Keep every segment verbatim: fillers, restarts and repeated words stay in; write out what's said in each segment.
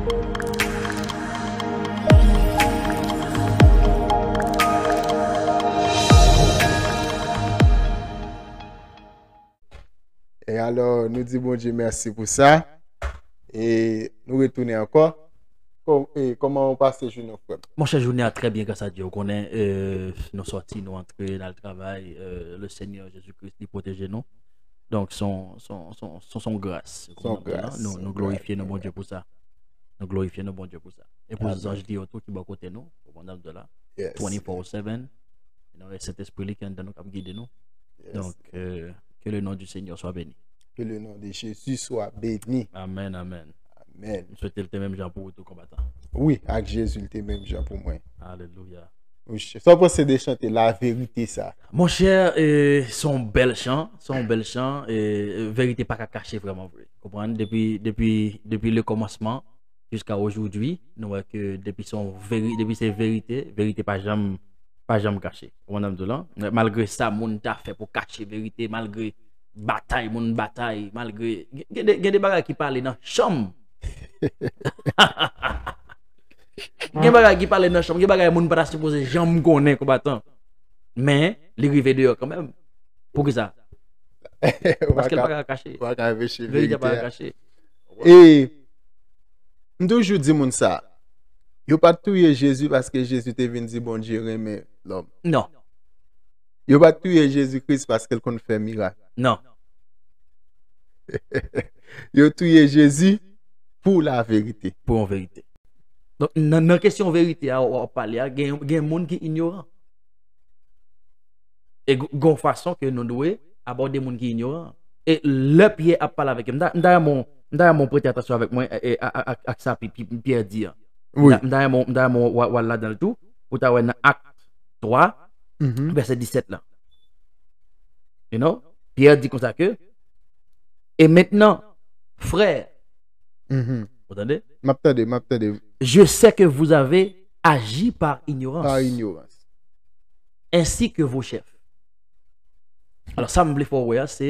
E alò, nou di Bondye mèsi pou sa. E nou retounen ankò. Kò- e, kòman w pase jounen w, frè m? Monchè, jounen an trè byen, gras a Dye. Ou konnen, euh, nou sòti, nou antre, n al travay. Euh, le Senyè Jezi Kris, li pwoteje nou. Donk, se yon, se yon, se yon, se yon gras. Ou konprann sa? Nou, nou glorifye nou Bondye pou sa. Nou glorifye nou Bondye pou sa. E pou zanj li yo tou ki bò kote nou, ou konprann sa m di w la. Twenty-four seven. Nou gen Sentespri li ki anndan nou k ap gide nou. Donk, euh, que le nom du Seigneur soit béni. Que le nom de Jésus soit béni. Amèn, amèn. Amèn. M swete l te menm jan pou ou tou, konbatan. Wi, ak Jezi, l te menm jan pou mwen. Alelouya. Wi, sa w panse de chante la verite sa? Monchè, e, se yon bèl chan, se yon bèl chan, e, verite pa ka kache vrèman vre. Konprann? Depi, depi, depi le kòmansman jiska ojoudwi, nou wè ke depi se yon veri-, depi se verite, verite pa janm, pa janm kache. Ou konprann sa m di w la? Malgre sa moun ta fè pou kache verite, malgre batay moun batay, malgre, gen, gen de, gen de bagay ki pale nan chanm. Gen bagay ki pale nan chanm, gen bagay moun pa ta sipoze janm konnen, konbatan. Men, li rive deyò kanmenm. Poukisa? Paske l pa ka kache. Verite pa ka kache. E m toujou di moun sa, yo pa t touye Jezi paske Jezi te vin di Bondye renmen lòm. Non. Yo pa t touye Jezi Kris paske l konn fè mirak. Non. Yo touye Jezi pou laverite. Pou yon verite. Donk, nan, nan kesyon verite a w ap pale a, gen, gen moun ki inyoran. E g- gon fason ke nou dwe abòde moun ki inyoran. E lè Pyè ap pale avèk yo, m ta, m ta renmen, m ta renmen w prete atansyon avèk mwen, e, e, a- a- ak, ak sa Pi- Pi- Pyè di an. M ta, m ta renmen, m ta renmen w al ladan l tou, pou w ta wè nan Ak twa, vèsè disèt la. You know? Pyè di konsa ke, et maintenant, frères, ou tande? M ap tande, m ap tande. Je sais que vous avez agi par ignorance. Par ignorance. Ainsi que vos chefs. Alò, sa m vle fè w wè a, se,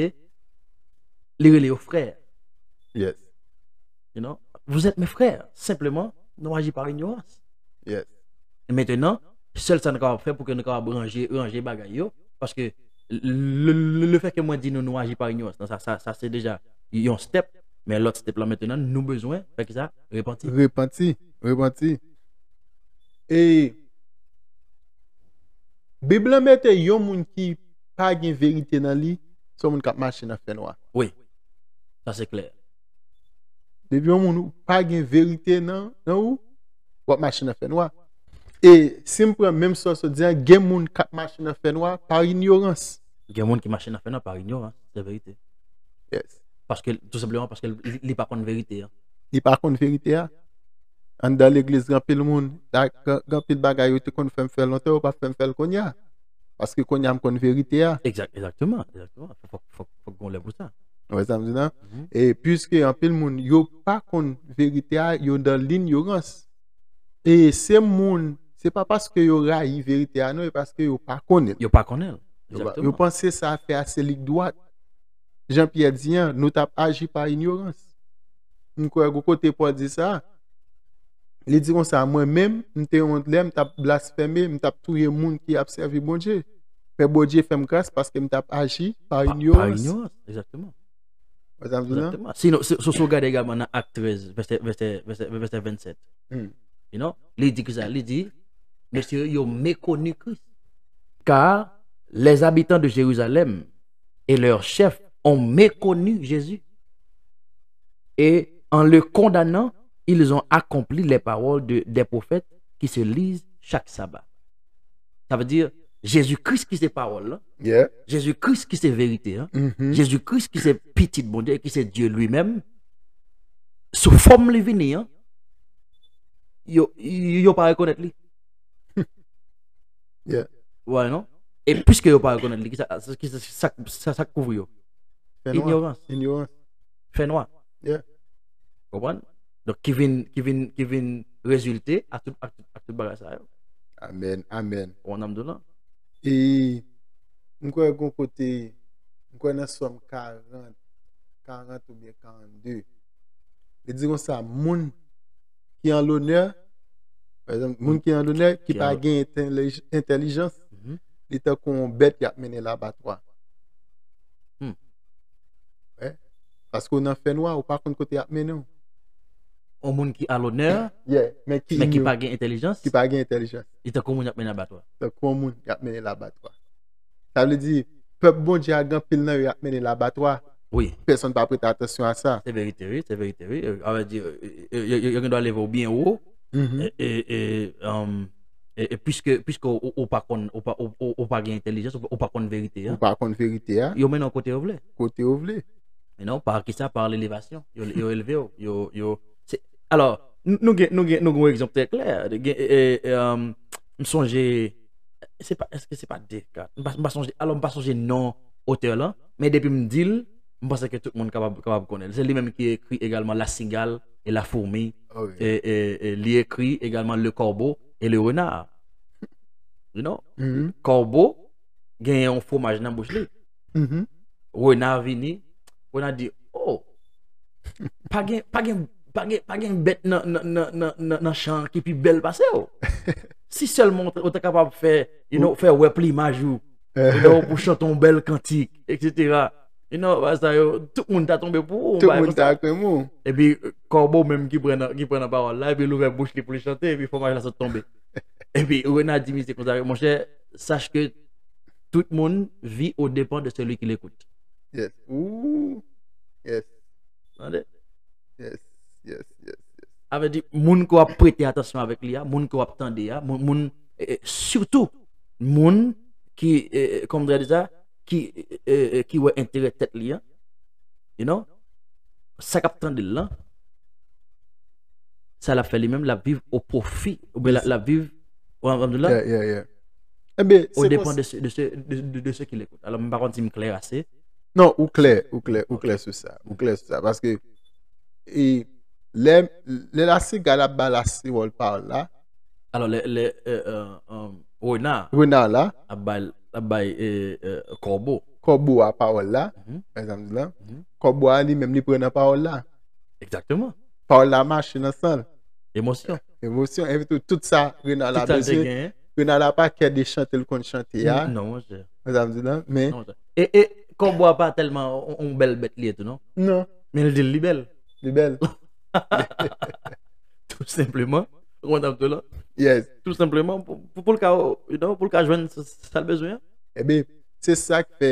li rele yo frè. Yes. You know? Vous êtes mes frères. Senpleman, nou aji par ignorance. Yes. E mentenan, sèl sa nou kapab fè pou ke nou kapab ranje, ranje bagay yo, paske le, le, le fè ke mwen di nou, nou aji par ignorance, nan sa, sa, sa se deja yon step, men lòt step la mentenan, nou bezwen fè ki sa? Repanti. Repanti, repanti. E Bib lan mete yon moun ki pa gen verite nan li, se yon moun k ap mache nan fènwa. Wi. Sa se klè. Depi yon moun ou pa gen verite nan, nan ou, w ap mache nan fènwa. E si m pran menm sa w sot di an, gen moun k ap mache nan fènwa pa inyorans. Gen moun ki mache nan fènwa pa inyorans, se verite. Yes. Paske, tou senpleman paske li, li pa konn verite an. Li pa konn verite a. Anndan legliz, gen anpil moun, gen, gen anpil bagay yo te konn fè m fè lontan, yo pa fè m fè l kounye a. Paske kounye a m konn verite a. Egzak-, egzakteman, egzakteman. Fòk, fòk, fòk gen yon lè pou sa. Ou wè sa m di la? Mhm. E piske anpil moun, yo pa konn verite a, yo nan linyorans. E se moun, se pa paske yo rayi verite a, non, e paske yo pa konnen l. Yo pa konnen l. Yo pa, yo egzakteman. Yo panse sa fè a se li k dwat. Jan Pyè di an, nou t ap aji pa inyorans. M kwè gon kote Pòl di sa. Li di konsa, mwen menm, m te yon lè, m t ap blasfeme, m t ap touye moun ki ap sèvi Bondye. Men Bondye fè m gras paske m t ap aji pa inyorans. Pa inyorans, egzakteman. Wè sa m di la? Egzakteman. Sinon, si, si, si w gade egalman nan Ak trèz, vèsè, vèsè, vèsè, vèsè vennsèt. Hmm. You know? Li di ki sa? Li di, mesye yo mekoni Kris. Car les habitants de Jérusalem et leurs chefs ont méconnu Jésus. Et en le condamnant, ils ont accompli les paroles de, des prophètes qui se lisent chaque sabbat. Sa vle di, Jezi Kris ki se pawòl la, yeah, Jezi Kris ki se verite an, mhm, Jezi Kris ki se pitit Bondye, ki se Dye li menm, sou fòm li vini an, yo, yo pa rekonèt li. Yeah. Ou wè, non? E piske yo pa rekonèt li, ki sa, ki sa, sa, sa, sa k kouvri yo? Fè nwa. Inyorans. Inyorans. Fè nwa. Yeah. Konprann? Donk, ki vin, ki vin, ki vin rezilte a tout, a tout, a tout bagay sa yo. Amèn, amèn. Ou konprann sa m di w la? E m kwè gon kote, m kwè nan Sòm karant, karant oubyen karannde. Li di konsa, moun ki an lonè, pa egzanp, moun ki an lonè, ki pa gen entèlijans, li tankou yon bèt y ap mennen labatwa. Paske w nan fènwa, ou pa konn kote y ap mennen w. Yon moun ki a lonè, men ki pa gen entèlijans, ki pa gen entèlijans. Li tankou moun y ap mennen labatwa. Tankou yon moun y ap mennen labatwa. Sa vle di, pèp Bondye a gen anpil nan yo y ap mennen labatwa. Wi. Pèsonn pa prete atansyon a sa. Se verite, wi, se verite, wi. A vle di, yo gen dwa leve w byen wo, e, e, e, um, e, e piske, piske ou, ou pa konn, ou pa, ou, ou, ou pa gen entèlijans, ou, ou pa konn verite a. Ou pa konn verite a. Yo mennen w kote yo vle. Kote yo vle. You know, par kisa? Par lelevasyon. Yo, yo elve w. Yo, yo, se, alò, n- nou gen, nou gen, nou gen yon egzanp trè klè. Gen, e, e, um, m sonje, se pa, èske se pa Descartes? M pa, m pa sonje, alò, m pa sonje non otè lan, men depi m di l, m panse ke tout moun kapab, kapab konnen l. Se li menm ki ekri egalman La Cigale et la Fourmi, Ok. e, e, e li ekri egalman Le Corbeau et le Renard. You know? Mhm. Kòbo genyen yon fwomaj nan bouch li. Mhm. Rena vini, Rena di, "Oh, pa gen, pa gen, pa gen, pa gen bèt nan, nan, nan, nan, nan, nan chan ki pi bèl pase w." Si sèlman w te- w te kapab fè, you know, fè wè plimaj ou, you know, pou chante yon bèl kantik, et cetera. You know, sa yo, tout moun ta tonbe pou ou, Tout moun ta krenm ou. Epi, kòbo menm ki pran nan, ki pran nan pawòl la, epi l ouvè bouch li pou l chante, epi fwomaj la sot tonbe. Epi, Rena di misye konsa, "Monchè, sache que tout moun vit aux dépens de celui qui l'écoute." Yes. Ooh. Yes. Tande? Yes. Yes. Yes. Yes. Sa vle di, moun ke w ap prete atansyon avèk li a, moun ke w ap tande a, moun, moun e, e, sitou, moun ki, e, e, kòman m ta di sa, ki, e, e, ki wè enterè tèt li an, you know, sa k ap tande l lan, sa l ap fè li menm, l ap viv o pwofi, oubyen l ap viv, ou antann la? Yeah, yeah, yeah. Enben, Au dépens de ce, de ce, de, de, de ce qu'il écoute. Alò, m pa konn si m klè ase. Non, ou klè, ou klè, ou klè sou sa. Ou klè sou sa. Paske, e, lè, lè lasigal ap ba lasewòl pawòl la, Alò, lè, lè, e, e, e, Rena Rena la, ap bay, ap bay, e, e, kòbo. Kòbo a pawòl la, Mhm. pa egzanp, di lan, Mhm. kòbo a li menm, li pran nan pawòl la. Exactement. Pawòl la mache nan san l. Emosyon. Emosyon, epi tou, tout sa Rena la Tout sa te bezwen. Genyen. Rena la pa kè de chante l konn chante a. Non, monchè. Sa m di lan, men Non, monchè. E, e, kòbo a pa tèlman on, on bèl bèt li ye tou, non? Non. Men l di l li bèl. Li bèl. Tou senpleman. Ou konprann sa m di w lan? Yes. Tou senpleman, pou, pou, pou l ka, you know, pou l ka jwenn sa, sa l bezwen an. Ebyen, se sa k fè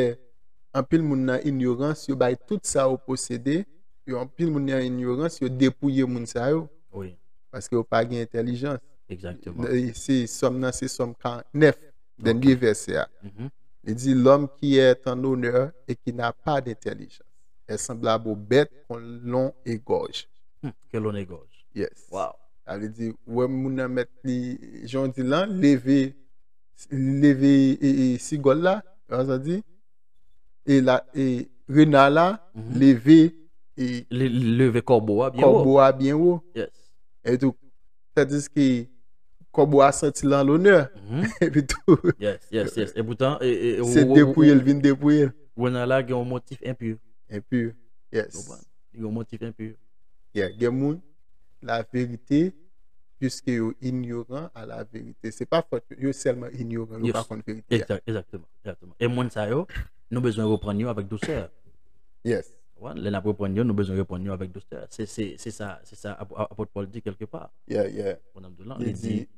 anpil moun nan inyorans, yo bay tout sa yo posede, yo anpil moun nan inyorans, yo depouye moun sa yo. Wi. Paske yo pa gen entèlijans. Exactement. E se sòm nan, se sòm karant nèf, dènye vèsè a. Mhm. Li di, "L'homme qui est en honneur et qui n'a pas d'intelligence est semblable aux bêtes qu'on l'on égorge." Hmm, que l'on égorge. Yes. Wow. Sa vle di, wè moun nan mèt li, jan w di lan, leve, leve e, e, sigòl la, wè sa di? E la, e rena la, Mhm. leve e Li, li leve kòbo a byen wo. Kòbo a byen wo. Yes. E tou, tandis ke kòbo a santi l an lonè. Mhm. Epi tou, Yes, yes, yes. E poutan, e, e, se ou- ou- depouye l vin depouye l. Rena la gen yon motif enpi. Enpi. Yes. Konprann? Li gen yon motif enpi. Yeah, gen moun, la verite, puiske yo inyoran a la verite. Se pa fòt yo, yo sèlman inyoran, yo Yo pa s- konn verite. a. Exact, exactement, exactement. E moun sa yo, nou bezwen reprann yo avèk dousè. Yes. Konprann? Lè n ap reprann yo, nou bezwen reprann yo avèk dousè. Se, se, se sa, se sa ap- ap- apot Pòl di kèlke pa. Yeah, yeah. Konprann sa m di w lan? Li Li di,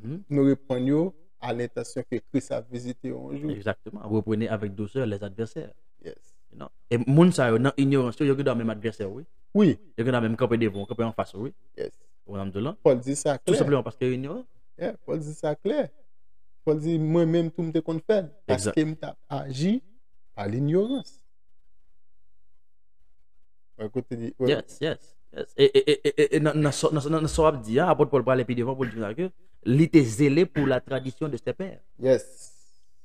di, nou reprann yo a lentansyon ke Kris ap vizite yo yon jou. Exactement. Reprenez avec douceur les adversaires. Yes. You know? E moun sa yo, nan inyorans yo, yo gen dwa menm advèsè w, wi. Wi. Yo gen dwa menm kanpe devan w, kanpe anfas ou, wi. Yes. Ou konprann sa m di w lan? Pòl di sa Tou klè. Senpleman paske yo inyoran. Yeah, Pòl di sa klè. Pòl di, mwen menm tou m te konn fè l. Exact. Paske m t ap aji pa linyorans. Wè kote li. Wè. Yes, yes, yes. E, e, e, e, e nan, nan, sa- nan, nan, nan sa w ap di a, apot Pòl prale pi devan pou l di nou ke li te zele pou la tradition de ses pères. Yes.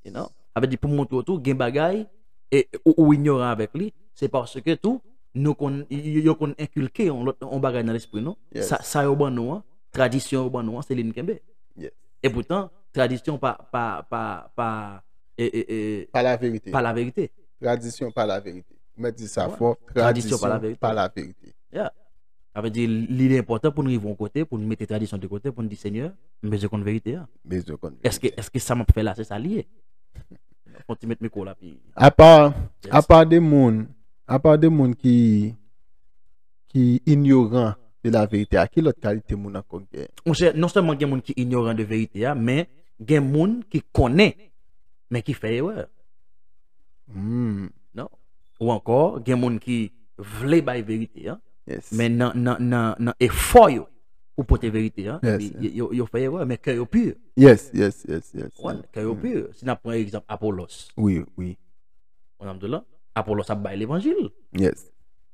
You know? Sa vle di pou montre w tou, gen bagay, e ou, ou inyoran avèk li, se paske tou, nou konn, y- y- yo konn enkilke yon lòt, yon bagay nan lespri nou. Yes. Sa, sa yo ban nou an, tradisyon yo ban nou an, se li n kenbe. Yes. E poutan, tradisyon pa, pa, pa, pa, e, e, e, Pa la verite. Pa la verite. Tradisyon pa la verite. Ou mèt di sa Wè. fò. Tradisyon pa la verite. Pa la verite. Yeah. Sa vle di, li enpòtan pou n rive yon kote, pou n mete tradisyon de kote, pou n di, Senyè, m bezwen konn verite a. Bezwen konn Èske, verite. Èske sa m ap fè la, se sa li ye? Fò n ti met mikwo la, pi. Apa, apa de moun, apa de moun ki, ki inyoran de la verite a, ki lòt kalite moun ankò gen? Monchè, non sèlman gen moun ki inyoran de verite a, men gen moun ki konnen, men ki fè erè. Hmm, Non? Ou ankò, gen moun ki vle bay verite a, yes. Men nan, nan, nan, nan efò yo pou pote verite a, Yes, epi yo, yo, yo fè erè, men kè yo pi. Yes, yes, yes, yes. Kè yo pi. Si n ap pran egzanp Apolos, Wi, wi. Ou konprann m di w la? Apolos ap bay levanjil. Yes.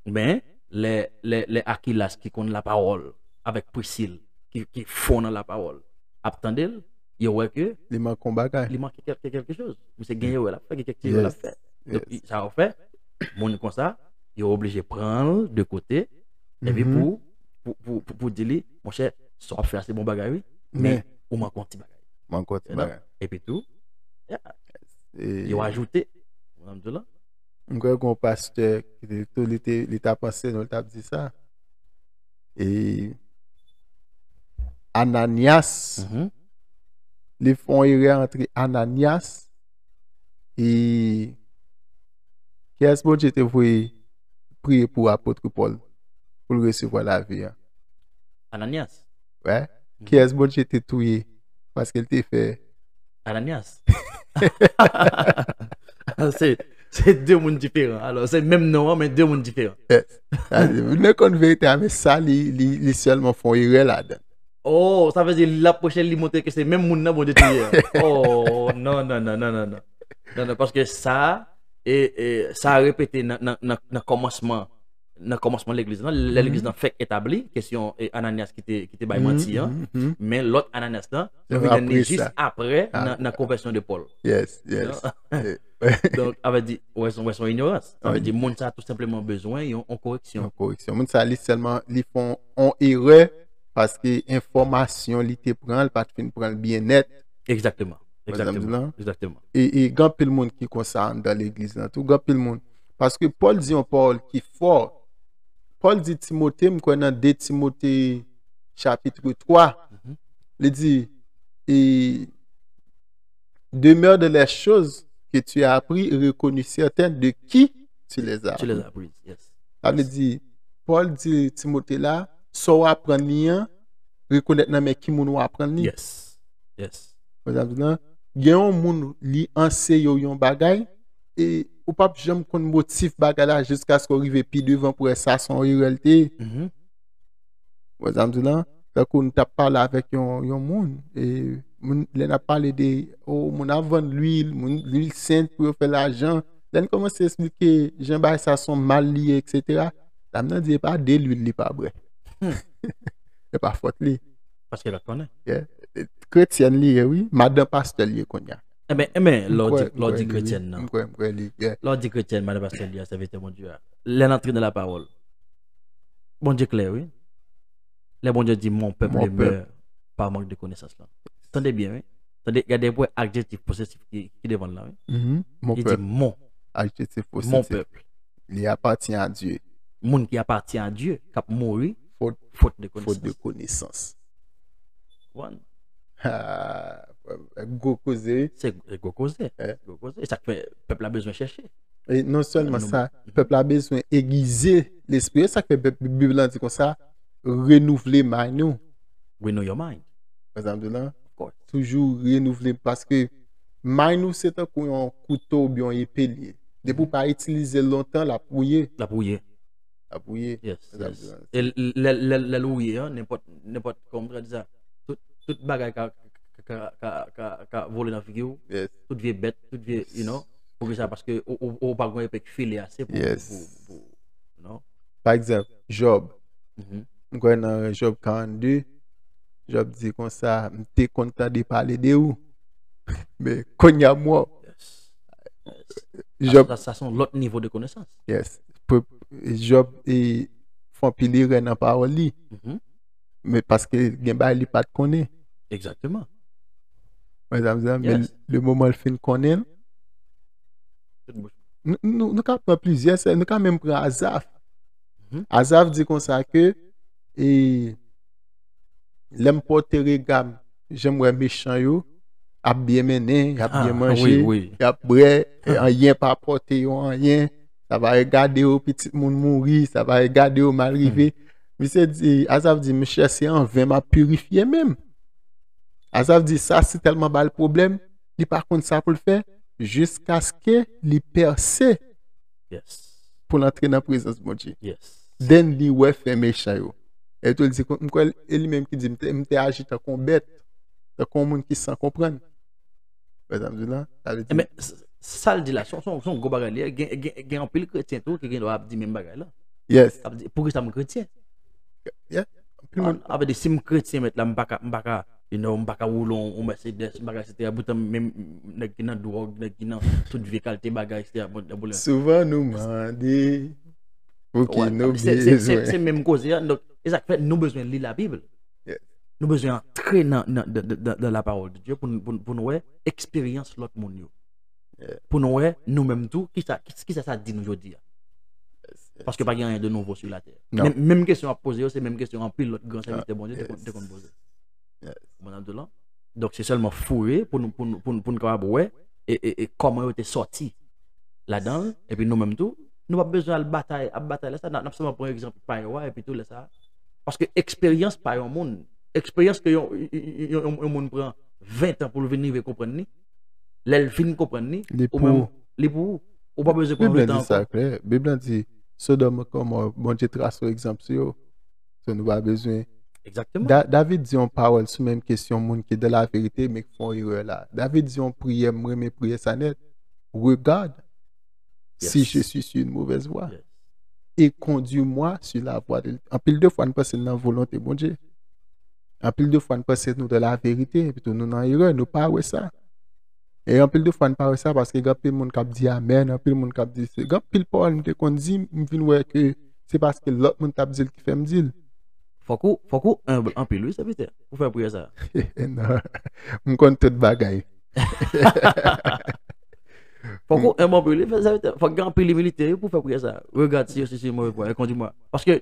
Men, lè, lè, lè Akilas ki konn lapawòl avèk Prisil, ki, ki fò nan lapawòl, ap tande l, yo wè ke Li manke yon bagay. Li manke kèlke, kèlke choz. Misye gen erè l ap fè, gen kèk ti erè l ap Yes. fè. Donk, sa yo fè, moun konsa, yo oblije pran l de kote, epi Mhm. pou, pou, pou, pou, pou di li, monchè, sa w ap fè a se bon bagay, wi, men Men, ou manke yon ti bagay. manke yon ti You know? bagay. Epi tou, E- yo ajoute, ou konprann m di w la? M kwè gen yon pastè ki te tou, li te, li t ap anseye nou, li t ap di sa. E Ananias, Mhm. li fè yon erè antre Ananias e kiyès Bondye te voye priye pou apot Pòl pou l resevwa lavi a? Ananias. Wè. Kiyès Bondye te touye paske l te fè Ananias. se, se de moun diferan. Alò, se menm non an, men de moun diferan. Yes. Sa vle di, nou konn verite a, men sa, li, li, li sèlman fè yon erè ladan. Oh, sa vle di, l ap preche, li montre ke se menm moun nan Bondye touye a. Oh, non, non, non, non, non, non. Non, non, paske sa, e, e, sa repete nan, nan, nan, nan kòmansman, nan kòmansman legliz lan, lè legliz lan fèk etabli, kesyon e, Ananias ki te, ki te bay manti an, Mhm, mhm. Men lòt Ananias lan, Se nou vin jwenn li apre jis sa. Apre, Ah. nan, nan konvèsyon de Pòl. Yes, yes. Donk, avè di, wè son, wè son inyorans. Sa vle Wi. Di, moun sa tou senpleman bezwen yon, yon koreksyon. Yon koreksyon. Moun sa, li sèlman, li fè yon, yon erè paske enfòmasyon li te pran, li pa t fin pran l byen nèt. Egzakteman. Wè sa m di Egzakteman. lan? Egzakteman. E, e gen anpil moun ki konsa anndan legliz lan tou. Gen anpil moun. Paske Pòl di yon pawòl ki fò. Pòl di Timote, m kwè nan de Timote chapit twa, Mhm. li di, e, demeure dans les choses que tu as appris et reconnu certaines de qui tu les as Tu les appris. As prises, yes. Sa vle di, Pòl di Timote la, sa w aprann li an, rekonèt nan men ki moun w aprann li. Yes. Yes. Wè sa m di lan? Gen yon moun, li anseye w yon bagay, e ou p ap janm konn motif bagay la jiskaske w rive pi devan pou wè sa se yon erè l te ye. Mhm. Wè sa m di lan? Tankou n t ap pale avèk yon, yon moun, e moun, lè n ap pale de, o, moun ap vann lwil, moun, lwil sent pou yo fè lajan. Lè n kòmanse esplike jan bagay sa se yon mal li ye, etsetera, dam nan di, e pa de lwil li pa bwè. Hmm. E pa fòt li. Paske lòt konnen. Yeah. Kretyèn li ye, wi. Madan pastè li ye kounye a. Enben, enben, lè w di, M kwè, m lè w kwè di li, wi. Kretyèn nan. M kwè, m kwè li, yeah. Lè w di Kretyèn, madan pastè li a, sèvitè Bondye a. Lè n antre nan lapawòl. Bondye klè, wi. Lè Bondye di, mon peuple Mon demeure par manque de connaissance lan. Tande byen, wi. Tande, gade pou adjektif posesif ki, ki devan l la, wi. Mhm. Mon Li di, peuple. Mon. Adjektif Mon posesif. Peuple. Li apatyen a Dye. Moun ki apatyen a Dye, k ap mouri Faute, faute de faute de connaissance. Connaissance. Bon. Ah, gwo koze. Se se gwo koze. Eh. Gwo koze. E sa k fè pèp la bezwen chèche. E non sèlman Nou- sa, pèp la bezwen egize lespri. E sa k fè Bib la di konsa, renouvle may nou. Renew your mind. Wè sa m di lan? Of course. Toujou renouvle, paske may nou se tankou yon kouto oubyen yon epe li ye. Depi w pa itilize l lontan, l ap wouye. L ap wouye. L ap wouye. Yes, Wè sa m yes. di lan? E l- lè, lè, lè l wouye an, nenpòt, nenpòt, kòman m ta di sa? Tout, tout bagay ka, ka, ka, ka, ka, ka vole nan figi w. Yes. Tout vye bèt, tout vye, you know. Poukisa? Paske ou, ou, ou pa gen yon epe k file ase pou, Yes. pou, pou, you know. Pa egzanp, Jòb. Mhm. M kwè nan Jòb karannde, Jòb di konsa, m te konn tande pale de ou. Men kounye a m wè w. Yes. Jòb, Sa, sa, sa se yon lòt nivo de konesans. yes. Pe- Jòb e fè anpil erè nan pawòl li. Mhm. Men paske gen bagay li pa t konnen. Egzakteman. Wè sa m di lan? Men Yes. le moman l fin konnen l, Tout bouch. nou, nou, nou ka pran plizyè, se- nou ka menm pran Azaf. Mhm. Azaf di konsa ke e lè m pòte rega m, jan m wè mechan yo ap byen mennen, y ap byen manje, y ap bwè, anyen pa pòte yo anyen, sa pa regade yo, pitit moun mouri, sa pa regade yo, mal rive. Misye di, Azav di, monchè, se an ven m ap pirifye menm. Azav di, sa si tèlman ba l pwoblèm, li pa konn sa pou l fè, jiskaske li pèse pou l antre nan prezans Bondye. Then li wè fè mechan yo. E tou l di, m kwè e li menm ki di, m te, m te aji tankou yon bèt, tankou yon moun ki san konprann. Wè sa m di la? Sa vle di, Men, s- sa l di la, se yon- se yon se yon gwo bagay li ye. Gen, gen, gen anpil kretyen tou ki gen dwa ap di menm bagay la. Yes. Ap di, poukisa m kretyen? Yeah. Anpil moun. An, ap di, si m kretyen, mèt la, m pa ka, m pa ka, you know, m pa ka woule yon yon Mercedes, m pa ka, et cetera. Poutan, menm nèg ki nan dwòg, nèg ki nan tout vye kalite bagay, et cetera. Bon, bon, Souvan nou mande pou ki Wè, nou se- se- se- se bezwen. menm koze a. Donk, e sa k fè nou bezwen li Labib. Yes. Nou bezwen antre nan, nan, nan, nan, nan la parole de Dieu pou, n- pou, n- pou nou wè eksperyans lòt moun yo. Yeah. Pou nou wè nou menm tou, kisa, kisa sa di nou jodi a. Paske pa gen anyen de nouvo sou latè. Non. Menm, menm kesyon ap poze yo, se menm kesyon anpil lòt gran sèvitè Bondye te konn- yes. te konn poze. Yes. Ou konprann sa m di w la? Donk se sèlman foure pou nou, pou nou, pou nou, pou nou kapab wè e, e, e kòman yo te sòti ladan l, epi nou menm tou, nou p ap bezwen al batay, ap batay lè sa, n ap, n ap sèlman pran egzanp pa yo a, epi tou lè sa. Paske eksperyans pa yon moun, eksperyans ke yon, yon, yon, yon, yon moun pran ven tan pou l vin rive konprann li, lè l fin konprann li, Li ou pou menm, ou. Li pou ou. Ou pa bezwen pran Bib la ven tan di sa ankò. Klè. Bib la di, Sodòm ak Gomò, Bondye trase yo egzanp sou yo. So nou pa bezwen. Exactement. Da- David di yon pawòl sou menm kesyon moun ki dans la vérité men ki fè yon erè la. David di yon priyè, m renmen priyè sa nèt. Regarde si Yes. je suis sur une mauvaise voie Yes. et conduis-moi sur la voie de. Anpil de fwa n panse n nan volonte Bondye. Anpil de fwa n panse nou dans la vérité epi tou nou nan erè, nou pa wè sa. E anpil de fwa n pa wè sa paske gen anpil moun k ap di amèn, anpil moun k ap di se. Gen anpil pawòl m te konn di, m vin wè ke se paske lòt moun t ap di l ki fè m di l. Fòk ou, fòk ou humble anpil, wi, sèvitè, pou fè priyè sa. Non, m konn tout bagay. Fòk ou humble anpil, wi, sèvitè. Fòk gen anpil imilite, wi, pou fè priyè sa. Regarde si je suis sur une mauvaise voie et conduis-moi. Paske,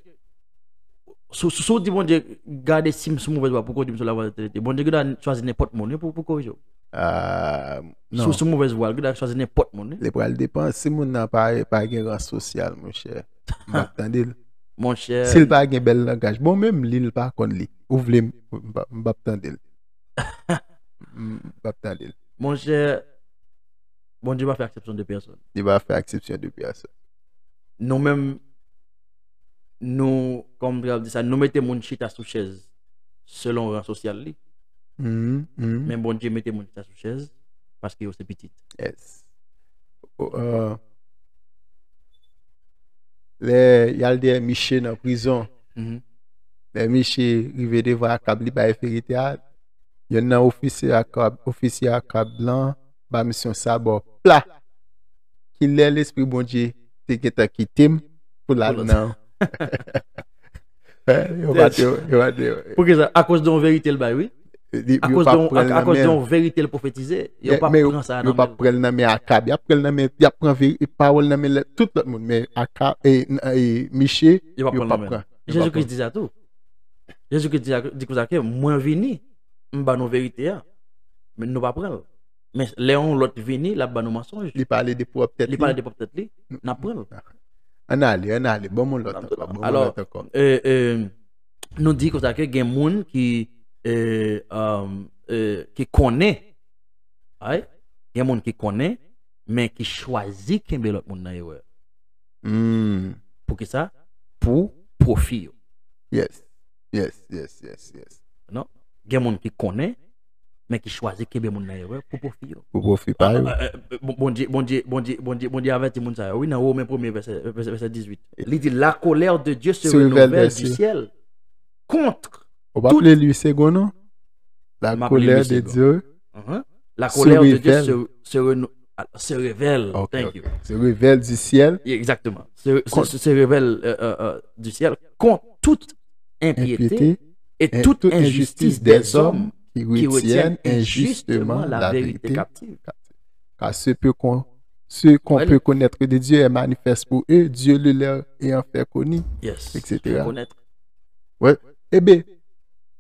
si, si, si w di Bondye, gade si m sou movèz vwa pou kondui m sou lavwa de letènite, Bondye gen dwa chwazi nenpòt moun, wi, pou, pou korije w. Ah, Si w non. sou movèz vwa, l gen dwa chwazi nenpòt moun, wi. Li pral depann. Si moun nan pa, pa gen ran sosyal, monchè, m p ap tande l. Monchè. Si l pa gen bèl langaj. Bon, menm li, l pa konn li. Ou vle, m m p ap, m p ap tande l. M p ap tande l. Monchè, Bondye pa fè aksepsyon de pèsonn. Li pa fè aksepsyon de pèsonn. Nou menm, nou, kòm m te ap di sa, nou mete moun chita sou chèz selon ran sosyal li. Mhm, mhm. Men Bondye mete moun chita sou chèz paske yo se pitit. Yes. O, euh, lè y al dèyè Miche nan prizon, Mhm. lè Miche rive devan Akab, li bay verite a, yonn nan ofisye Akab, ofisye Akab lan, ba misye yon sabò pla. Kilè Lespri Bondye te gentan kite m pou l al Pou l- nan. Eh, yo pa te, yo pa te. Poukisa? Akoz de yon verite l bay, wi. Li- yo Akoz pa de yon, pran l nan akoz de men. yon verite l pwofetize, yo Yeah, pa men yo, pran sa yo nan pa men l. Pran l nan men Akab. Y ap pran l nan men, y ap pran veri, pawòl nan men lè- tout lòt moun. Men Akab, e, n- e Miche, Yo pa yo pran pa nan men. Pran. Yo pa Jezikri pran. Di sa tou. Jezikri di, di konsa ke mwen vini, m ba nou verite a. Men nou pa pran l. Men lè yon lòt vini, l ap ba nou mansonj. Li pale de pwòp tèt Li pale de pwòp tèt li, n ap pran l. Ann ale, ann ale. Ban m yon lòt ankò. Ban m yon Alò, lòt ankò. e, e, nou di konsa ke gen moun ki, e, um, e, ki konnen, ay, gen moun ki konnen, men ki chwazi kenbe lòt moun nan erè. Hmm. Poukisa? Pou pwofi yo. Yes. Yes, yes, yes, yes. Non? Gen moun ki konnen, men ki chwazi kenbe moun nan erè pou pwofi yo. Pou pwofi pa yo. Ah, ah, ah, bon- Bondye, Bondye, Bondye, Bondye, Bondye avèti moun sa yo. Wi, nan Women premye vèsè, vèsè, vèsè dizuit. Li di, la colère de Dieu se Se revèl renouvelle dè du syèl. Ciel contre. Ou pa tout- ple li segon non? La M ap li colère li de segon. Dieu. Mhm. La Se colère de Dieu revèl. se, se renou-, ah, se révèle. Ok, Thank ok. You. Se revèl du ciel. Exactement. Se, se, Contre- se, se révèle euh, euh, euh, du ciel contre toute impiété Impiété et toute injustice des hommes qui retiennent injustement la vérité captive. Car ce peu qu'on, ce qu'on Ouais, peut connaître de Dieu est manifeste pour eux, Dieu le leur ayant fait connu, Yes. et cetera. Reconnaître. Wè. Ebe,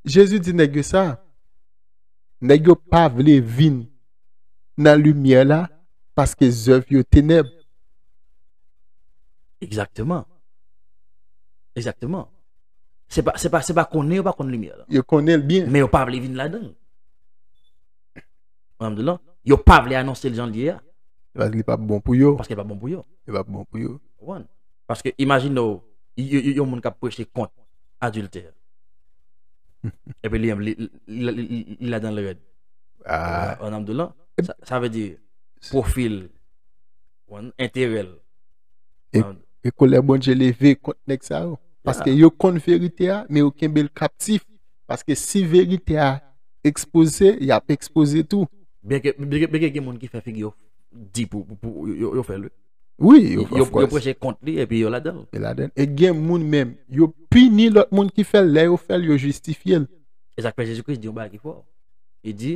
Jezi di nèg yo sa. Nèg yo pa vle vin nan limyè la paske zèv yo tenèb. Egzakteman. Egzakteman. Se pa, se pa, se pa konnen yo pa konn limyè la. Yo konnen l byen. Men yo pa vle vin ladan l. Ou konprann? Yo pa vle anonse l jan l ye a. Paske li p ap bon pou yo. Paske li p ap bon pou yo. Li p ap bon pou yo. Ou konprann? Paske imajine w, y- y- y- yon moun k ap preche kont adiltè. Epi li menm, li, li, li, li, li ladan l rèd. Ah, Ou konprann? Sa, sa vle di pwofil, ou konprann, enterè l. E- e kolè Bondye leve kont nèg sa yo. Paske yo konn verite a, men yo kenbe l kaptif. Paske si verite a ekspoze, y ap ekspoze tou. Byenke byenke byenke gen moun ki fè figi yo di pou, pou, pou yo, yo fè l. Wi, Yo, yo preche kont li epi yo ladan l. E ladan. E gen moun menm, yo pini lòt moun ki fè l, lè yo fè l, yo jistifye l. E sa k fè Jezi Kris di yon bagay ki fò. Li di,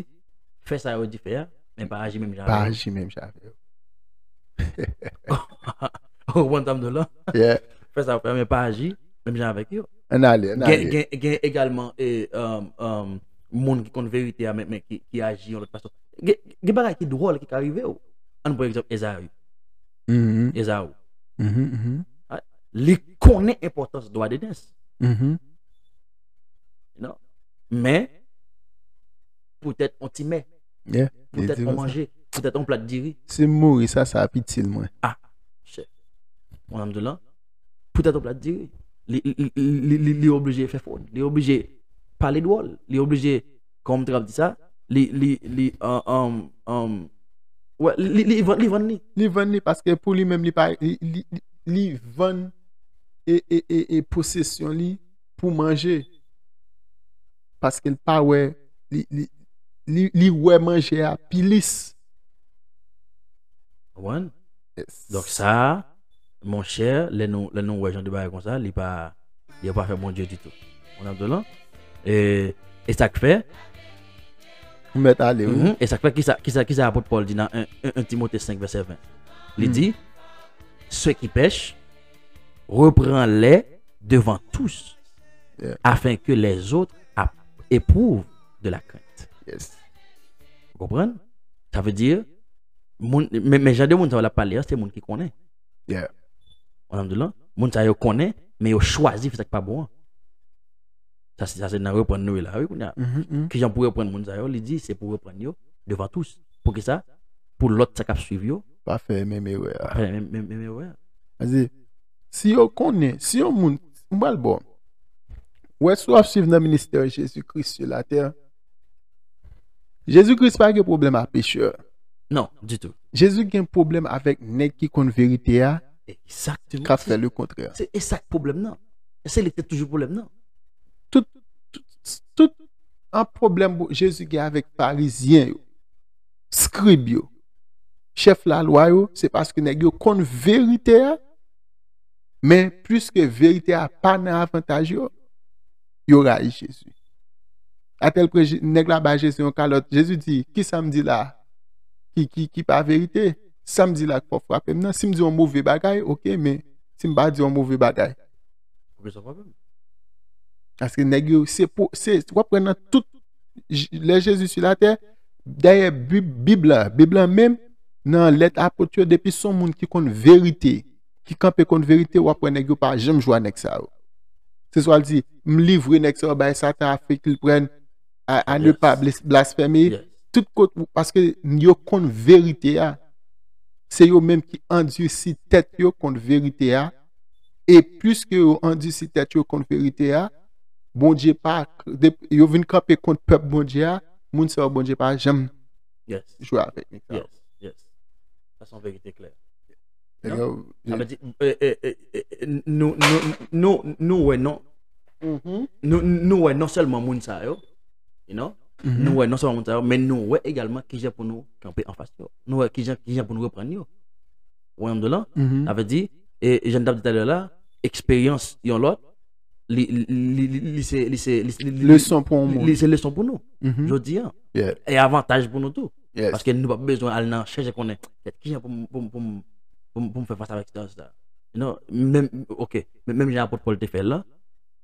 fè sa yo di fè a, men pa aji menm jan Pa avè yo. Aji menm jan avè yo. Ou konprann sa m di w la? Yeah. Fè sa yo fè a, men pa aji menm jan avèk yo. Ann ale, ann Gen, ale. gen, gen egalman e, um, um, moun ki konn verite a, men, men ki, ki aji yon lòt fason. Gen, gen bagay ki dwòl ki ka rive w. Ann pran egzanp Ezayi. Mhm, Ezayi. mhm, mhm, Li konnen enpòtans dwa de nès. mhm. Non. Men, poutèt on ti mè, Yeah. poutèt Li di on konsa. Manje, poutèt on plat diri. Si m mouri, sa, sa ap itil mwen. Ah, chè. Mwen, m di w la, poutèt on plat diri. Li, li, li, li, li, li oblije fè fwod. Li oblije pale dwòl. Li oblije, kòman m te kab di sa, li, li, li, an, an, an, wè, li, li, li vann, li vann li. Li vann li paske pou li menm, li pa, li, li, li, li vann e, e, e, e posesyon li pou manje. Paske l pa wè, li, li, li, li wè manje a pilis. Ou konprann? Yes. Donk sa, monchè, lè nou, lè nou wè jan de bagay konsa, li pa, li pa fè Bondye ditou. Ou konprann? E, e sa k fè, Ou mèt ale, wi. Mhm. E sa k fè, kisa, kisa, kisa apot Pòl di nan en, en, en Timote senk vèsè ven? Li di, ceux qui pèchent, reprands-les devant tous, Yeah. Afin que les autres ap- éprouvent de la crainte. Yes. Ou konprann? Sa vle di, moun, men, men jan de moun sa w ap pale a, se moun ki konnen. Yeah. Ou konprann? Moun sa yo konnen, men yo chwazi fè sa k pa bon an. Sa, se- sa se nan reprann nou ye la, wi, kounye a. Mhm, mhm. Kijan pou reprann moun sa yo? Li di, se pou reprann yo devan tous. Poukisa? Pou lòt sa k ap swiv yo, Pa fè menm erè a. pa fè menm, menm, menm erè a. Paske si yo konnen, si yon moun, m pral bon. Wè, si w ap swiv nan ministè Jezi Kris sou latè, Jezi Kris pa gen pwoblèm a pechè. Non, ditou. Jezi gen pwoblèm avèk nèg ki konn verite a, Egzakteman. k ap fè lekontrè. Se, e sa k pwoblèm nan. Se li ki te toujou pwoblèm nan. Tout, tout, tout an pwoblèm pou Jezi gen avèk farizyen yo, skrib yo, chèf lalwa yo, se paske nèg yo konn verite a, men pliske verite a pa nan avantaj yo, yo rayi Jezi. Atèl pwen, Je- nèg la ba Jezi yon kalòt. Jezi di, "Ki sa m di la ki, ki, ki pa verite? Sa m di la k fò frape m nan? Si m di yon move bagay, oke, men si m pa di yon move bagay." Ou bezwen pwoblèm. Paske nèg yo, se pou, se, w ap wè nan tout, j- lè Jezi sou latè, dèyè Bib, Bib la, Bib la menm, nan lèt apot yo, depi se yon moun ki konn verite, ki kanpe konn verite, w ap wè nèg yo pa janm jwe a nèg sa yo. Se swa l di, "M livre nèg sa yo bay Satan, afin qu'il prenne, à, à ne Yes. pas blas- blasphémer." Yes. Tout kote, paske yo konn verite a. Se yo menm ki andisi tèt yo kont verite a. E pliske yo andisi tèt yo kont verite a, Bondye pa, de- yo vin kanpe kont pèp Bondye a, moun sa yo Bondye pa janm Yes. Jwe avèk nèg sa yo. Yes. Yes. Sa se yon verite klè. Nèg Non. yo- Sa vle di, e, e, e, e, nou, nou, nou, nou wè non. Mhm. Nou, nou wè non sèlman moun sa yo, you know, Mhm. nou wè non sèlman moun sa yo, men nou wè egalman kijan pou nou kanpe anfas yo. Nou wè kijan, kijan pou nou reprann yo. Ou wè m di w la? Mhm. Sa vle di, e jan n t ap di talè la, eksperyans yon lòt, li, li, li, li, li se, li se, li, li, li, Leson pou yon moun. Li se leson pou nou, Mhm. jodi a. Yeah. E avantaj pou nou tou. Yes. Paske nou pa bezwen al nan chèche konnen, "Kèt, kijan pou m, pou m, pou m, pou m, pou m fè fas avèk sitiyasyon sa?" Non, menm, ok, men- menm jan apot Pòl te fè l la,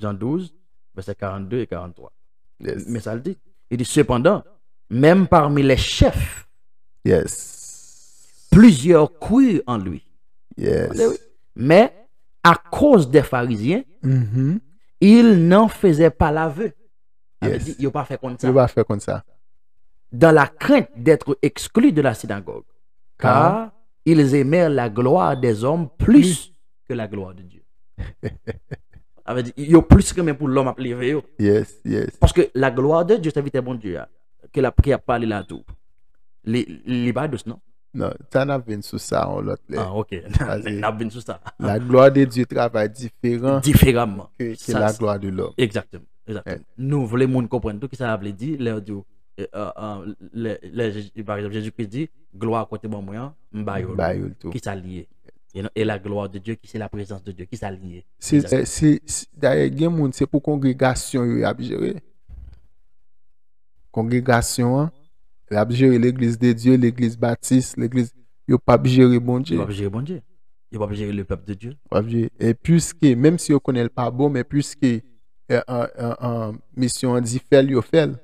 Jean douze, versets quarante-deux et quarante-trois. Yes. Mais ça le dit. Il dit, cependant, même parmi les chefs, Yes. plusieurs crurent en lui. Yes. Tande, wi. Mais à cause des pharisiens, Mhm. ils n'en faisaient pas l'aveu. Ça veut Yes. dire, ils n'ont pas fait comme ça. Yo pa fè konn sa. Dans la crainte d'être exclus de la synagogue, car ils aimèrent la gloire des hommes plus que la gloire de Dieu. Sa vle di, yo plis renmen pou lòm ap leve yo. Yes, yes. Paske la gloire de Dieu, sèvitè Bondye a, ke l ap, ki ap pale la tou, li, li pa dous, non? Non, sa n ap vin sou sa yon lòt lè. Ah, ok. N ap vin sou sa. La gloire de Dieu travay diferan Diferaman. ke, ke Sa, la gloire de l'homme. Exactement. Exactement. Nou vle moun konprann tou ki sa vle di, lè yo di, euh, euh, euh, lè, lè Jezi, par exemple, Jezikri di, glwa kote ban mwen an, m ba yo. M ba yo l tou. Ki sa l ye? You know, et la gloire de Dieu, qui c'est la présence de Dieu, ki sa l ye? Se, Exactement. se, se, dayè, gen moun, se pou kongregasyon yo y ap jere. Kongregasyon an, y ap jere legliz de Dye, legliz batis, legliz, yo p ap jere Bondye. Yo p ap jere Bondye. Yo p ap jere le peuple de Dieu. W ap jere. E piske, menm si yo konnen l pa bon, men piske, eh, an, an, an, misyon an di fè l, yo fè l.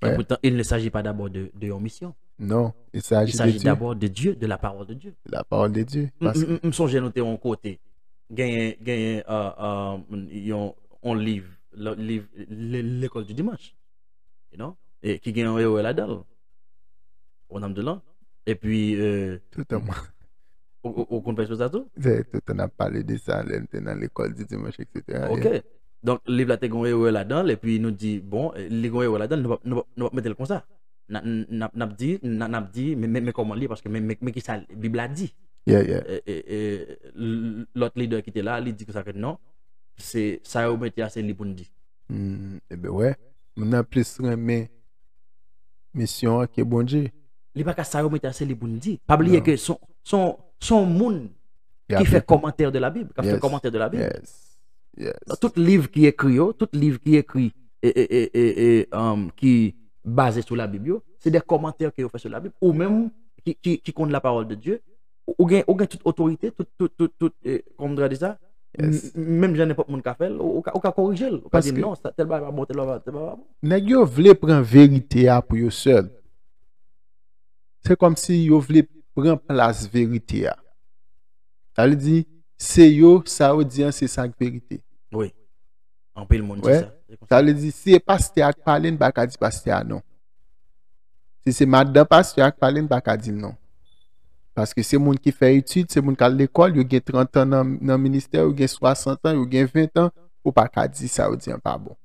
Et Ouais. pourtant, il ne s'agit pas d'abord de, de yon misyon. Non, il Il s'agit de s'agit Dieu, d'abord de Dieu, de la parole de Dieu. de la parole de Dieu. M, Parce que m, m, m sonje nou te yon kote. Genyen, genyen, euh, euh, yon, yon liv, le- liv, le- lekòl di dimanch. You know? E ki gen yon erè ladan l. Ou konprann sa m di w lan? Epi, euh, Tout an mwen. ou, ou, ou konn pèsonaj sa tou? Se tout an ap pale de sa lè m te nan lekòl di dimanch, et cetera. Ok. Donk, liv la te gen yon erè ladan l, epi nou di, bon, li gen yon erè ladan l, nou p ap, nou p ap, nou p ap mete l konsa. N a- n ap, n ap di, n a- n ap di, men, men, men kòman li ye, paske men, men, men ki sa Bib la di. Yeah, yeah. E, e, e, l- lòt lidè ki te la, li di konsa ke non, se sa yo mete a, se li pou n di. Hmm, Ebyen, wè. Moun nan plis renmen misyon an ke Bondye. Li pa ka sa yo mete a, se li pou n di. Pa bliye Non. ke son, son, son moun Y ki ap fè epi- kòmantè de la Bib, k ap fè Yes. Kòmantè de la Bib. Yes. Yes. Tout liv ki ekri yo, tout liv ki ekri e, e, e, e, e, um, ki baze sou la Bib yo, se de kòmantè ke yo fè sou la Bib. Ou menm ki, ki, ki konn la parole de Dieu, ou, ou gen, ou gen tout otorite, tout, tout, tout, tout, e, kòman m ta di sa? Yes. M- Menm jan nenpòt moun ka fè l, ou, ou ka, ou ka korije l. Ou ka di Paske- non, sa, tèl bagay pa bon, tèl bagay, tèl bagay pa bon. Nèg yo vle pran verite a pou yo sèl. Se kòmsi yo vle pran plas verite a. Sa vle di, se yo, sa yo di an, se sa k verite. Wi. Anpil moun di Wè. Sa. Se konsa. Sa vle di, si e pastè a k pale, n pa ka di pastè a non. Si se madan pastè a k pale, n pa ka di l non. Paske se moun ki fè etid, se moun k al lekòl, yo gen trant an nan, nan ministè, yo gen swasant an, yo gen ven an, ou pa ka di sa yo di an pa bon.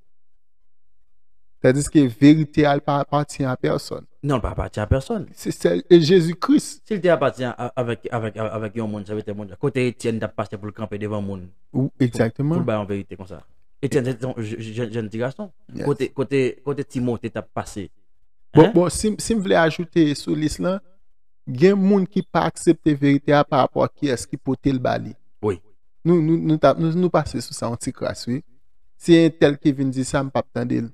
Tandiske verite a, li pa apatyen a pèsòn. Non, li pa apatyen a pèsòn. Se sèl e Jezi Kris. Si l te apatyen a- avèk, avèk, avèk yon moun, sèvitè Bondye, kote Etyèn t ap pase pou l kanpe devan moun, Ou, pou, egzakteman. Pou l bay yon verite konsa? Etyèn se te yon je- je- jèn ti gason. Yes. Kote, kote, kote Timote t ap pase? Bon, Hein? Bon, si, si m vle ajoute sou lis lan, gen moun ki pa aksepte verite a pa rapò a kiyès ki pote l ba li. Wi. Nou, nou, nou, ta- nou, nou pase sou sa yon ti kras, wi. Si entèl ki vin di sa, m p ap tande l.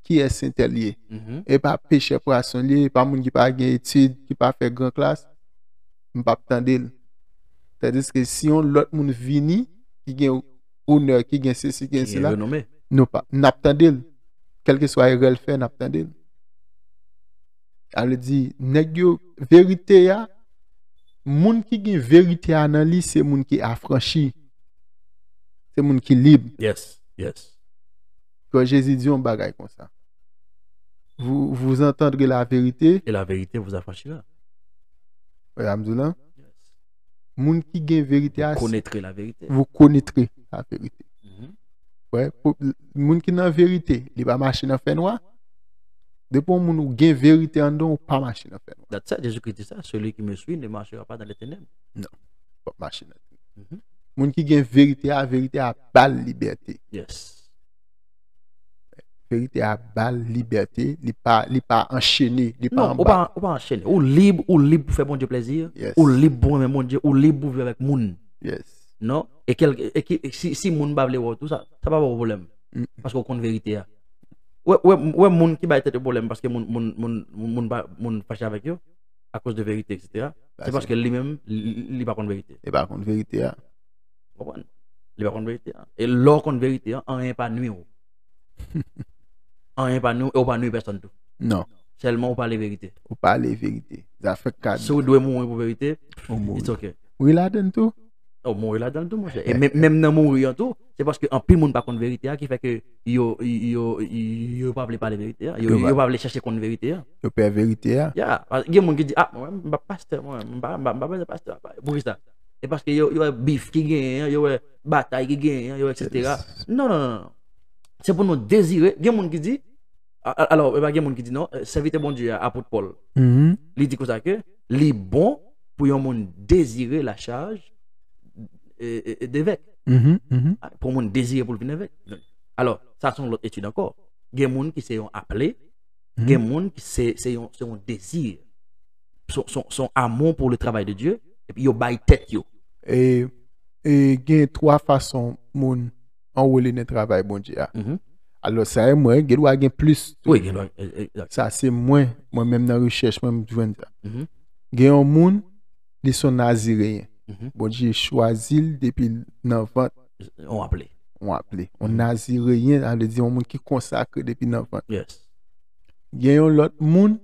Kiyès entèl ye? Mhm. E pa pechè pwason li ye, e pa moun ki pa gen etid, ki pa fè gran klas, m p ap tande l. Tandiske si yon lòt moun vini, ki gen onè, ki gen sesi, ki gen Ki sela, renome. nou pa, n ap tande l. Kèlkeswa erè l fè, n ap tande l. Sa vle di, nèg yo, verite a, moun ki gen verite a nan li, se moun ki afranchi. Se moun ki lib. Yes, yes. Kan Jezi di yon bagay konsa. Vous, vous entendrez la vérité. Et la vérité vous affranchira. Wè, sa m di w lan. Yes. Moun ki gen verite a, Vous connaîtrez la vérité. Vous connaîtrez la vérité. Mhm. Wè, pou, moun ki nan verite, li pa mache nan fènwa. Depi yon moun ou gen verite anndan, ou pa mache nan fènwa. That's it, Jezikri di sa, celui qui me suit ne marchera pas dans les ténèbres. Ou p ap mache nan. Mhm. Moun ki gen verite a, verite a ba l libète. Yes. Verite a ba l libète, li pa, li pa anchene, li pa Non, ou anba. pa, ou pa anchene. Ou lib, ou lib pou fè Bondye plezi. Yes. Ou lib pou renmen Bondye, ou lib pou viv avèk moun. Yes. Non? E, kèl, e, ki, e si, si moun pa vle wè w tou, sa, sa pa ba w pwoblèm. Mm. Paske w konn verite a. Wè, wè, wè moun ki bay tèt yo pwoblèm paske moun, moun, moun, moun, pa- moun fache avèk yo, akoz de verite, et cetera. Sa Se se- paske li menm, li, li pa konn verite. Li pa konn verite a. Konprann? Li pa konn verite a. E lè w konn verite a, anyen pa nwi w. Anyen pa nwi w, e w pa nwi pèsòn tou. Non. Sèlman ou pale verite. Ou pale verite. Zafè kad. Si w dwe mouri pou verite, Ou mouri. It's ok. Mouri ladann tou. Ou mouri ladann tou, monchè. E men- menm nan mouri an tou, se paske anpil moun pa konn verite a ki fè ke yo, yo, yo, yo pa vle pale verite a. Yo, Yo pa- yo pa vle chèche konn verite a. Yo pè verite a. Ya, pa- gen moun ki di, ah, mwen, m pa pastè, mwen, m pa, m pa, m pa bezwen pastè. Poukisa? E paske yo, yo wè bif ki genyen, yo wè batay ki genyen, yo wè et cetera. Yes. Non, non, non, non. Se pou nou dezire. Gen moun ki di, a- a- alò, e pa gen moun ki di non, eh, sèvitè Bondye a, apot Pòl, Mhm. li di konsa ke li bon pou yon moun dezire la chaj e, e, e, devèk. Mhm, mhm. Pou yon moun dezire pou l vin evèk. Alò, sa se yon lòt etid ankò. Gen moun ki se yon aple, Mhm. Gen moun ki se, se yon, se yon dezi. Se, se, se yon amou pou le travay de Dye, epi yo bay tèt yo. E, e gen twa fason moun anwole nan travay Bondye a. Mhm. Alò, sa e mwen, gen dwa gen plis tou. Wi, gen dwa, e- e- egzak. Sa se mwen, mwen menm nan rechèch mwen, m jwenn sa. Mhm. Gen yon moun, li se yon nazireyen. Mhm. Bondye chwazi l depi l nan vant, On aple. yon aple. Yon Mhm. nazireyen, sa vle di yon moun ki konsakre depi nan vant. Yes. Gen yon lòt moun,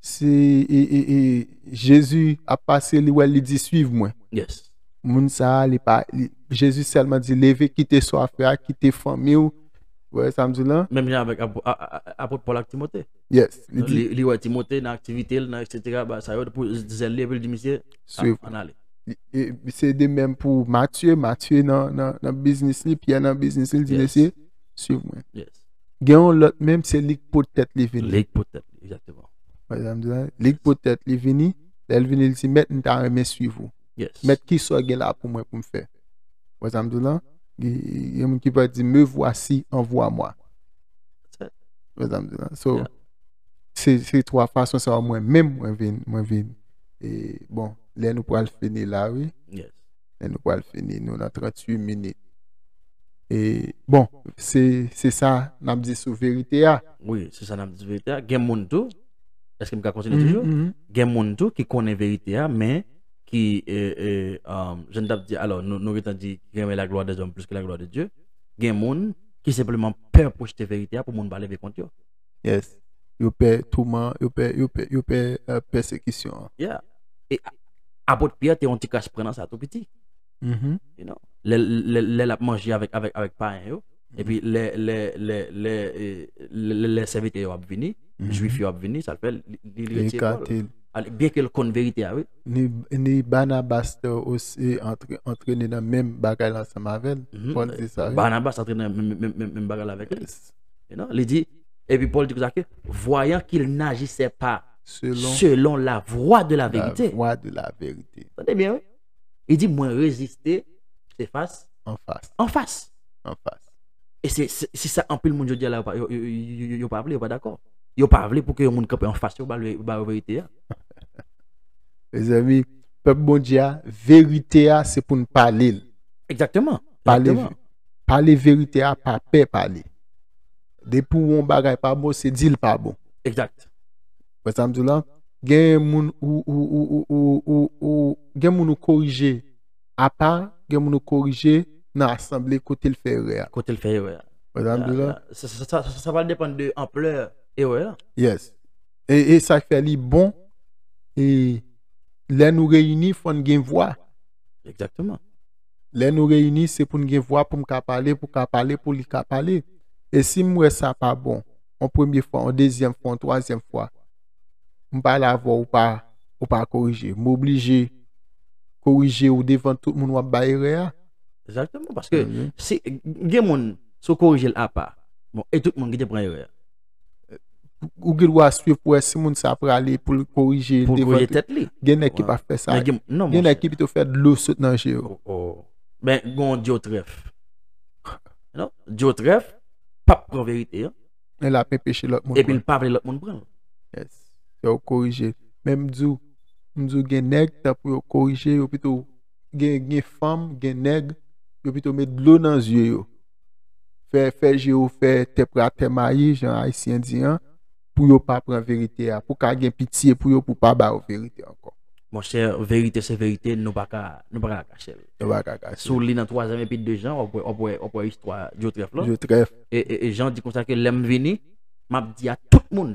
se e, e, e, Jezi ap pase, li wè l, li di, suiv mwen. Yes. Moun sa a, li pa, li, Jezi sèlman di, leve, kite sa w ap fè a, kite fanmi w, Ou wè sa m di w lan? Menm jan avèk apot Pòl ak Timote. Yes. Li wè Timote nan aktivite l, nan etsetera, ba sa yo pou zèl li epi l di misye, swiv. Ann ale. Se de menm pou Matye, Matye nan, nan, nan biznis li, Pyè nan biznis li, li di mesye, swiv mwen. Yes. Gen yon lòt menm, se li k pot tèt li vini. Li k pot tèt li, egzakteman. Wè sa m di w lan? Li k pot tèt li vini, lè l vini, li di, mèt, m ta renmen swiv ou. Yes. Mèt, kisa w gen la pou mwen pou m fè? Wè sa m di w lan? Gen moun ki pa di, me voici, envoie-moi. Wè sa m di w lan? So, se se twa fason sa yo mwen menm mwen vin, mwen vin. E bon, lè nou pral fini la, wi. Yes. Lè nou pral fini, nou nan tranntuit minit. E bon, se se sa n ap di sou verite a. Wi, se sa n ap di sou verite a. Gen moun tou, èske m ka kontinye toujou? Gen moun tou ki konnen verite a, men ki, e, e, um, jan n t ap di, alò, nou, nou gentan di ki renmen la gloire des hommes plus que la gloire de Dieu. Gen moun ki senpleman pè pwojte verite a pou moun pa leve kont yo. Yes. Yo pè touman, yo pè, yo pè, yo pè uh, pèsekisyon an. Yeah. E apot Pyè te yon ti kras pran nan sa tou piti. Mm -hmm. You know? Lè, lè, lè l ap manje avèk, avèk, avèk payen yo, epi lè, lè, lè, lè, lè, lè sèvitè yo ap vini, jwif yo ap vini, sa l fè, li, li retire kò l. Byen ke l konn verite a, wi. Ni, ni Banabas te osi antre, antrene nan menm bagay la ansanm avè l. Pòl di sa, wi. Banabas antrene nan menm, menm, menm, menm bagay la avèk li. Yes. You know? Li di, epi Pòl di konsa ke, voyant qu'il n'agissait pas Selon selon la voie de la vérité. La voie de la vérité. Tande byen, wi. Li di, mwen reziste, se fas An fas. An fas. An fas. E se se- se sa anpil moun jodi a la yo pa- yo- yo- yo- yo- yo pa vle, yo pa dakò. Yo pa vle pou ke yon moun kanpe an fas yo, ba yo ba yo verite a. Mezanmi, pèp Bondye a, verite a se pou n pale l. Egzakteman. Pale, Egzakteman. Pale verite a, pa pè pale. Depi w wè yon bagay pa bon, se di l pa bon. Egzakt. Wè sa m di w la? Gen moun ou, ou, ou, ou, ou, ou, ou gen moun ou korije apa, gen moun ou korije nan asanble kote l fè erè a. Kote l fè erè a. Wè sa m di w la? Sa, sa, sa, sa, sa va depann de anplè erè a. Yes. E, e sa k fè li bon, e lè nou reyini, fò n gen vwa. Egzakteman. Lè nou reyini, se pou n gen vwa pou m ka pale, pou ka pale, pou li ka pale. E si m wè sa pa bon, yon premye fwa, yon dezyèm fwa, yon twazyèm fwa, m pale avè w, ou pa, ou pa korije. M oblije korije w devan tout moun w ap bay erè a. Egzakteman, paske si gen moun, si w korije l apa, bon, e tout moun ki te pran erè a. Ou gen dwa swiv pou wè si moun sa prale pou l korije l Pou devan korije tout. Tèt li. Gen nèg ki Wè. pa fè sa. Men gen, non, Gen nèg monchè. Ki pito fè dlo sot nan je yo. Oh, oh. Ben, gen yon Dyotrèf. Non? Dyotrèf p ap pran verite an. Men l ap enpeche lòt moun. Epi Pran. L pa vle lòt moun pran l. Yes. Fè w korije. Men m di w, m di w gen nèg, tan pou yo korije, yo pito gen, gen fanm, gen nèg, yo pito met dlo nan zye yo. Fè, fè je yo fè tèpratè mayi, jan Ayisyen di an, pou yo pa pran verite a. Pou ka gen pitye pou yo, pou pa ba yo verite ankò. Monchè, verite se verite, nou pa ka, nou pa ka kache l. Nou pa ka kache. Si w li nan twazyèm epi de Jan, w ap wè, w ap wè, w ap wè istwa Dyotrèf lan. Dyotrèf. E, e, e Jan di konsa ke lè m vini, m ap di a tout moun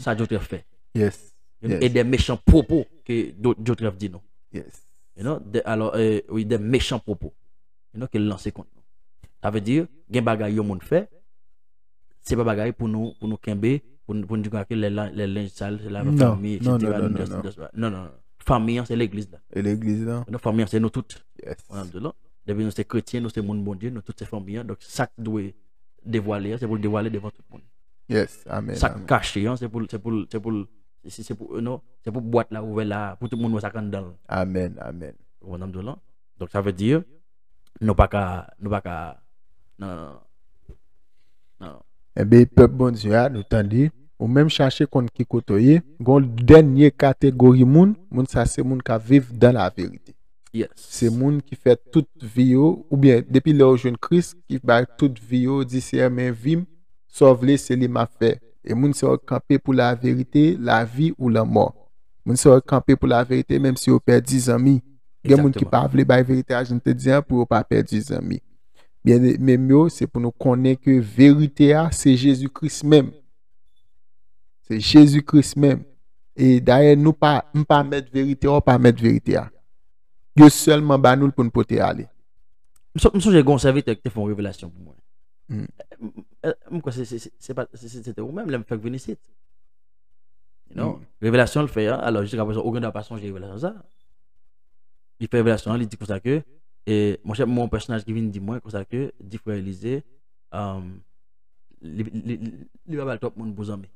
sa Dyotrèf fè. Yes. E de mechan pwopo ke Dyo- Dyotrèf di nou. Yes. You know, de, alò, e, wi, de mechan pwopo. You know, ke l lanse kont nou. Sa vle di, gen bagay yon moun fè, se pa bagay pou nou, pou nou kenbe, pou, n- pou n di konsa ke lè, lè, lè lenj sal, se la Non, fanmi, non, etsetera, non, non, just- non. just- non, non, non. Fanmi an, se legliz la. E legliz la. Non, fanmi an, se nou tout. Yes. Ou konprann m di w la? Depi nou se kretyen, nou se moun Bondye, nou tout se fanmi an. Donk, sa k dwe devwale an, se pou l devwale devan tout moun. Yes. Amen. Sa k Amen. Kache an, se pou l, se pou l, se pou l, se, se pou, non, se pou bwat la ouvè la, pou tout moun wè sa k anndan l. Amen. Amen. Ou konprann m di w la? Donk, sa vle di, nou pa ka, nou pa ka, non, non, non. Non. Enben, pèp Bondye a, nou tande, ou menm chache konn ki kote w ye, gon dènye kategori moun, moun sa se moun k ap viv dan la verite. Yes. Se moun ki fè tout vi yo, oubyen depi lè yo jwenn Kris, ki bay tout vi yo, di Seyè, men vi m, sa w vle, se li m ap fè. E moun sa yo kanpe pou la verite, la vi ou lanmò. Moun sa yo kanpe pou la verite, menm si yo pèdi zanmi. Gen moun ki Egzakteman. Pa vle bay verite a, jan m te di an, pou yo pa pèdi zanmi. Byen, menm yo, se pou nou konnen ke verite a, se Jezi Kris menm. Se Jezi Kris menm. E dayè, nou pa, m pa mèt verite a, ou pa mèt verite a. Yo sèlman ba nou l pou n pote ale. M so- m sonje gen yon sèvitè ki te fè yon revelasyon pou mwen. M kwè se, se, se, se pa, se, se, se te ou menm, lè m fèk vin isit. You know? Revelasyon l fè an, alò, jiska prezan, ou gen dwa pa sonje revelasyon sa. Li fè revelasyon an, li di konsa ke, e, monchè, m wè yon pèsonaj ki vin di mwen konsa ke, di frè Elize, um, li, li, li, li pa ba l twòp moun pou zanmi.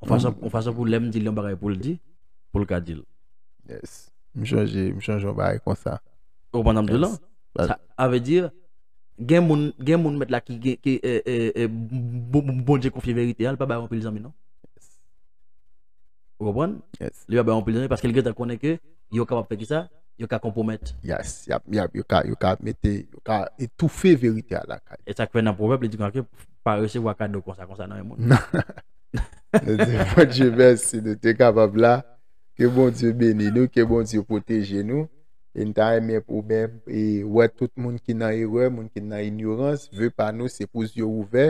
Yon fason, yon fason pou lè m di l yon bagay pou l di, pou l ka di l. Yes. M chonje, m chonje yon bagay konsa. Ou konprann sa m di w lan? Sa, sa vle di, gen moun, gen moun mèt la ki, ki, ki e, e, e, Bon- Bondye konfye verite a, li pa bay anpil zanmi non. Ou konprann? Yes. Li pa bay anpil zanmi paske li gentan konnen ke yo kapab fè kisa? Yo ka konpwomèt. Yes. Y ap, y ap, yo ka, yo ka mete, yo ka etoufe verite a lakay. E sa k fè nan pwovèb, li di konsa ke pa resevwa kado konsa, konsa nan yon moun. Nou di Bondye mèsi, nou te kapab la. Ke Bondye beni nou, ke Bondye pwoteje nou. E n ta renmen pou menm, e wè tout moun ki nan erè, moun ki nan inyorans, ve pa nou se pou zye w ouvè,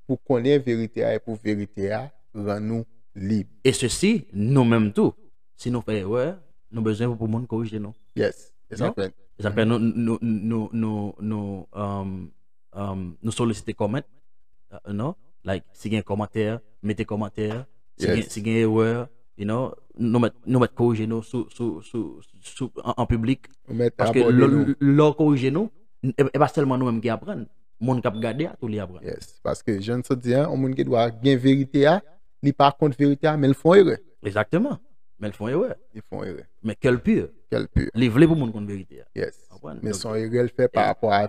pou konnen verite a e pou verite a rann nou lib. E sesi, nou menm tou, si nou fè erè, nou bezwen pou moun korije nou. Yes. E sa Non? fè E sa fè nou, nou, nou, nou, nou, nou, um, um, nou solisite comment, uh, non? Like, si gen kòmantè, mete kòmantè, si gen, Yes. si gen erè, you know, nou mèt, nou mèt korije nou sou, sou, sou, sou, an, an piblik. Ou mèt Paske abòne lè nou. lè w korije nou, e, e pa sèlman nou menm ki aprann. Moun k ap gade a tou li aprann. Yes. Paske jan sa di an, yon moun ki dwa gen verite a, li pa kont verite a, men l fè yon erè. Egzakteman. Men l fè yon erè. Li fè yon erè. Men kè l pi. Kè l pi. Li vle pou moun konn verite a. Yes. Konprann? Men Donk, se yon erè l fè pa rapò a